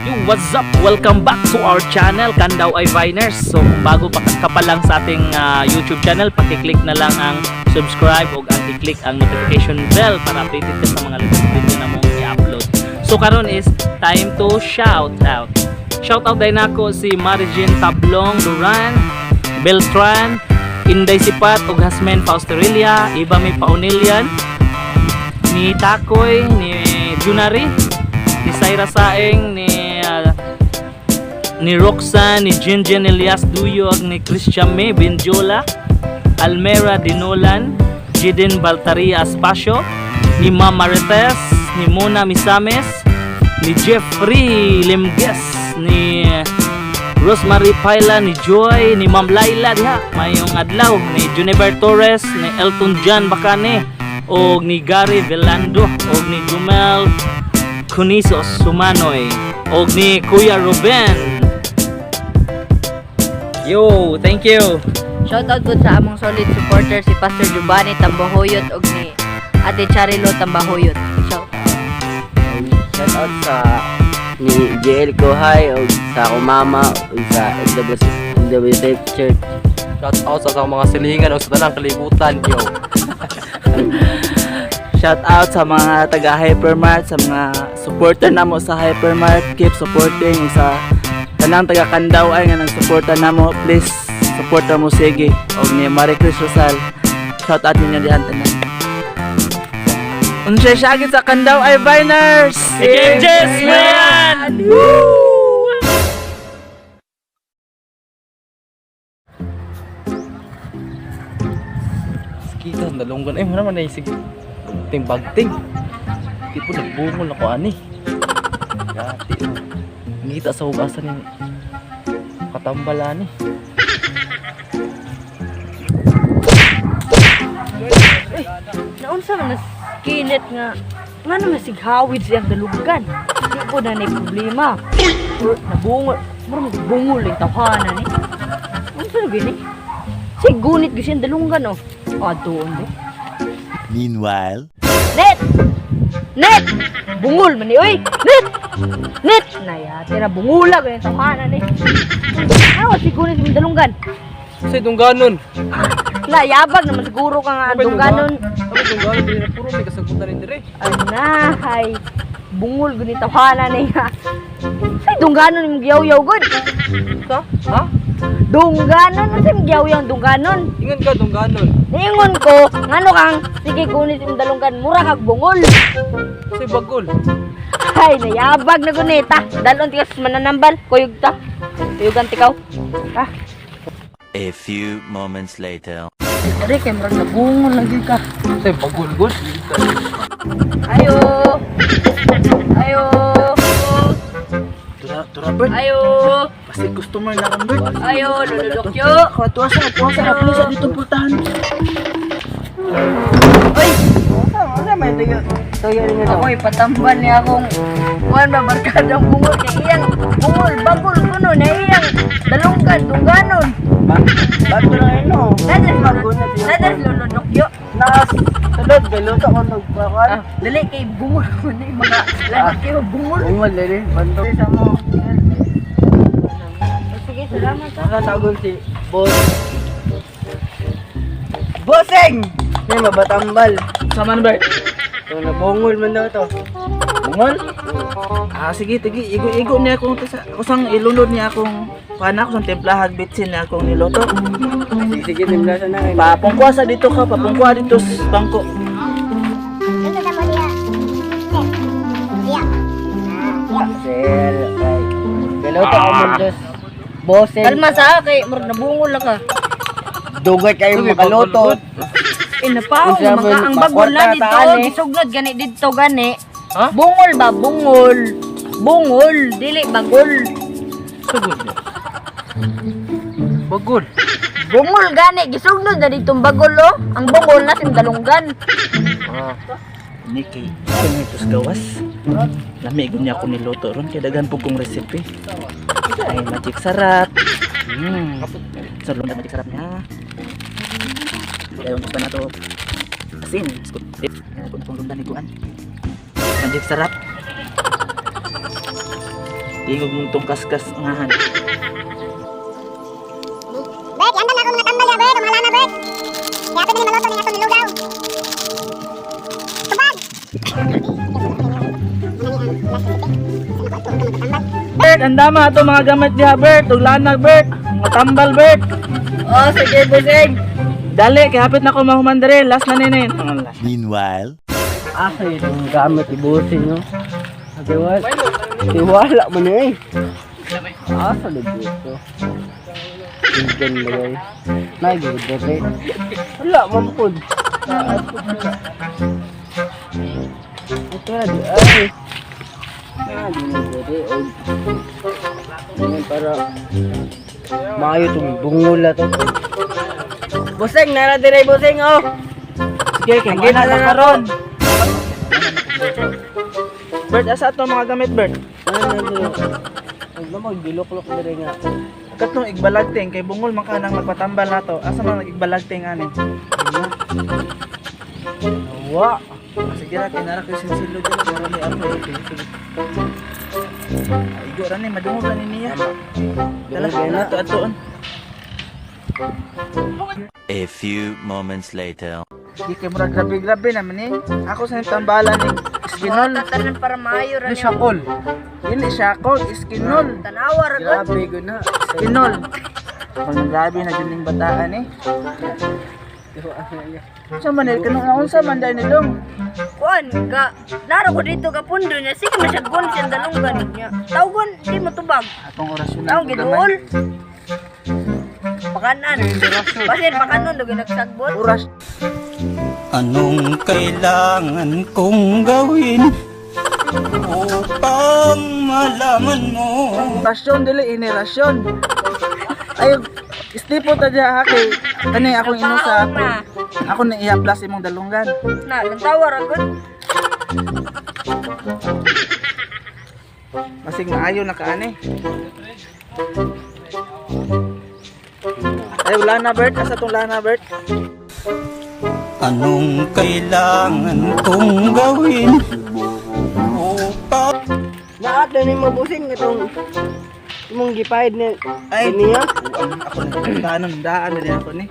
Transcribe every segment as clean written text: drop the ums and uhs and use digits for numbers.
Yo, what's up? Welcome back to our channel, Kandaw ay Viners. So kung bago pa ka pa lang sa ating YouTube channel, paki-click na lang ang subscribe o ang i-click ang notification bell para updated ka sa mga latest video na mong i-upload. So karon is time to shout out. Shout out din nako si Marijin Tablong Duran, Beltran, Inday Sipat ug Hasmen Fausterelia, Iba May Paunilian, ni Takoy, ni Junari, ni Saira Saeng, ni Roxanne, ni Jinjin Elias Duyog, ni Christian May Benjola, Almera Dinolan, Jiden Baltaria Aspacio, ni Ma'am Marites, ni Mona Misames, ni Jeffrey Limges, ni Rosemary Paila, ni Joy, ni Ma'am Laila diha, mayong adlaw, ni Juniper Torres, ni Elton John Bacane, og ni Gary Velando, og ni Jumel Cunisos Sumanoy, og ni Kuya Ruben. Yo, thank you. Shoutout po sa among solid supporter si Pastor Giovanni Tambahoyot ug ni Ate Charilo Tambahoyot. Shout out. Shout out sa ni JL Kohay o sa akong mama o sa LWC, LWC Church. Shout out sa mga silingan o sa tanang kalibutan, yo. Shout out sa mga taga Hypermart, sa mga supporter namo sa Hypermart, keep supporting sa tanang taga Kandaw ay nga nagsuporta namo, please suporta mo sige. Og ni Marie Chris Rosal. Shout out ninyo dihan tanan. Unsay syagit sa Kandaw ay Viners. Jess man! Woo! Kita nalunggan ay mo naman ay sige. Ting bagting. Di po nagbungol ako ani. Gati no. Ngita sa hugasan ni katambal ani. Naunsa man nas kinet nga nga naman sighawid siyang dalugan. Di po na nay problema. Or nabungol, mura magbungol yung tawhana ni. Unsa na gini? Sig gunit gyud siyang dalunggan oh. Ah, doon di. Meanwhile, Net! Net! Bungol man ni oy. Net! Net! Naya, tira bungula ganyan tawhana ni. Ano si gunit yung dalunggan? Say dungganon. Nayabag naman siguro ka nga ang dungganon. Abi dungganon dili na puro may kasagutan ni dire. Anahay, bungol guni tawhana niya. Say dungganon imong giyaw-yaw gud. Sa? Ha? Dungganon unsa imong giyaw-yaw ang dungganon? Ingon ka dungganon. Niingon ko, ngano kang sige gunit imong dalunggan, mura kag bungol. Say bagol. Ay, nayabag na guni ta. Dalon tikas mananambal, kuyog ta. Kuyugan tikaw. Ah, a few moments later. diri kay murag nabungol lang gyud ka. Say bagol gud. Ayo. Ayo. Tura, tura Bert. Ayo. Pasti customer na kang Bert. Ayo, lululok yo. Tuwa sa, tuwa sa, please dito pultahan. Oy, May tuyo, tuyo ninyo Ako ipatambal niya akong kuan ba barkadang bungol kay iyang bungol bagol kuno na iyang dalunggan dungganon. Bato lang ino. Nadas lulunok yo. Naas, sulod, galuto ko nagpakuan. Ah, dali kay bungol kuno yung mga lanok kayo bungol. Bungol dili, banto. Sa mo. Sige, salamat ha. Nakatagol si Boss. Bossing! May mabatambal. Sama na Bert. Ito nabungol man daw to. Bungol? Ah, sige, tigi. Igo-igo niya akong kusang ilunod niya akong pana kusang templahag bitsin niya akong niluto. Sige, sige, timla sa na. Papungkuha sa dito ka, papungkuha dito sa bangko. Sir, kay galuto ko mo dos. Bossing. Kalma sa kay murag nabungol lang ka. Dugay kayo makaluto. Eh napaw Unsa mga man, ang bagol na pakwarta dito, taan, eh. gisugnod gani didto gani. Ha? Bungol ba bungol? Bungol, dili bagol. Sugod. Bagol. Bungol gani gisugnod na ditong bagol oh. Ang bungol na sing dalunggan. Ah. Ni kay itong ito sa gawas. Lami ko niya ako niluto ron kay daghan pug kong recipe. Ay magic sarap. Sa lunda magic sarap niya. Dayon pa na to. Asin, skut. Kung kung lunda ni kuan. Magic sarap. Tingog mong tong kaskas ngahan. Bert, iandam na ako mga tambal ya, Bert. Ang mga lana, Bert. Kaya ato na ni maluto ning atong nilugaw. Tubag! Bert, andama ato mga gamit diha, Bert. Ug lanag, Bert. Mga tambal, Bert. Oh, sige, busing. Dali, kay hapit na ko mahuman diri. Last na nini. Meanwhile. Asa itong gamit ibusin no? Tiwala. Tiwala mo na eh. Asa na dito? Tingnan mo eh. Nagigod eh. Wala, mampod. Ito na di ay. Nagigod eh. Ganyan para maayo itong bungol na to. Busing, nara dire busing oh. Sige, kay mga na karon. Bert, asa ato mga gamit, Bert? Huwag na magbiluklok na rin nga. Katong igbalagting kay bungol man ka nang magpatambal nato. Asa man nag-igbalagting ani? Wa! Sige ra kay nara kay sinsilo dyan para ni ako eh. Sige. Igo ra ni madungog ra ni niya. Dala na ato atoon. A few moments later. Di kay murag grabe-grabe naman ni. Ako sa tambalan ni iskinol. Tanan para maayo ra Ano niya. siya call? Dili siya ako iskinol. Tanawa ra gud. Grabe ko na. Iskinol. Pang grabe na jud ning bataan eh. Unsa man ni kanang unsa man dai ni dong? Kuan ka. Nara ko dito ka pundo niya. Sige man siya gun siyang dalunggan niya. Tawgon di mo tubag. Atong orasyon Tawon giduol. Pakanan. Basin pakanon dugay nagsagbot. Oras. Anong kailangan kong gawin upang malaman mo? Rasyon dili ini rasyon. Ay istipo ta diha ha kay kani akong inusa. Taong na. Ako na ihaplas imong dalunggan. Na, lantawa ra gud. Masig maayo na kaani. Ay wala na Bert, asa tong lana Bert? Anong kailangan kong gawin upang Naat na ni mabusing itong imong gipahid ni Ay. niya. Ako na daanon daan na din ako ni.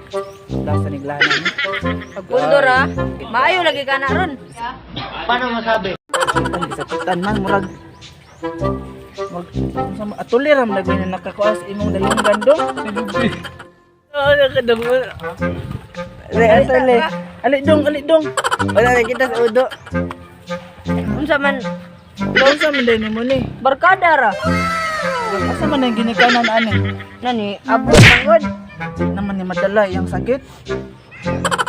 Lasa ni Glana ni. Pagpundo ra. Maayo lagi ka na ron. Ang sakitan man murag Mag, unsa ma- atuli ra man lagi na nakakuha sa imong dalunggan dong. Oo, nakadungol. Le, asa le? Ali dong, ali dong. Wala na kita sa udo. Unsa man Unsa man day nimo ni? barkada ra. Asa man ang ginikanan ani? Nani abot man gud. Naman ni madala iyang sakit.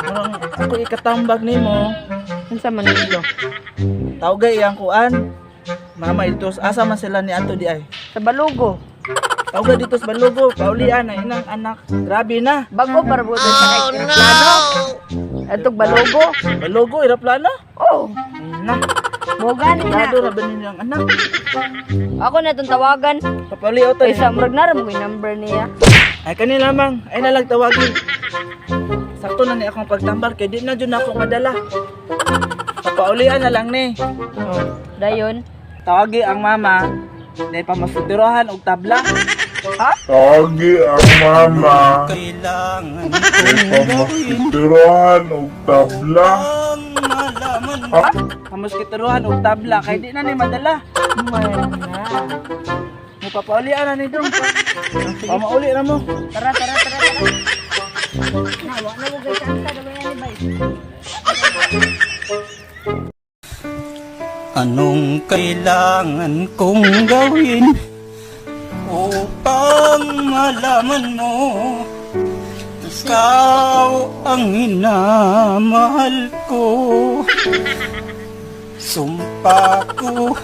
Murang ako ikatambag nimo. Unsa man nilo? Tawgay iyang kuan. Mama ito asa man sila ni ato di ay. Sa Balugo. Tawgay dito sa Balugo, paulian na inang anak. Grabe na. Bago para buto sa oh, eroplano. Atog Balugo. Balugo eroplano. Oh, Na. mo gani na. Lado ra ba ninyo ang anak? Ako na itong tawagan. Papauli oto. Kay sa murag na ra mo yung number niya. Ay kani lamang, ay nalag tawagin. Sakto na ni akong pagtambal kay di na jud na ako madala. Papaulian na lang ni. Oh, dayon. Tawagi ang mama. Dahil pamasuturuhan og tabla. Tawagi ang mama kailangan kay pamaskitiruhan og tabla. kong malaman mo? Pamuskituruhan og tabla kay di na ni madala. Mo papaulian na ni dong. Pamauli na mo. Tara, tara, tara, tara. Na, wa na mo kay chance na ni bay. Anong kailangan kong gawin upang malaman mo ikaw ang minamahal ko? Sumpa ko.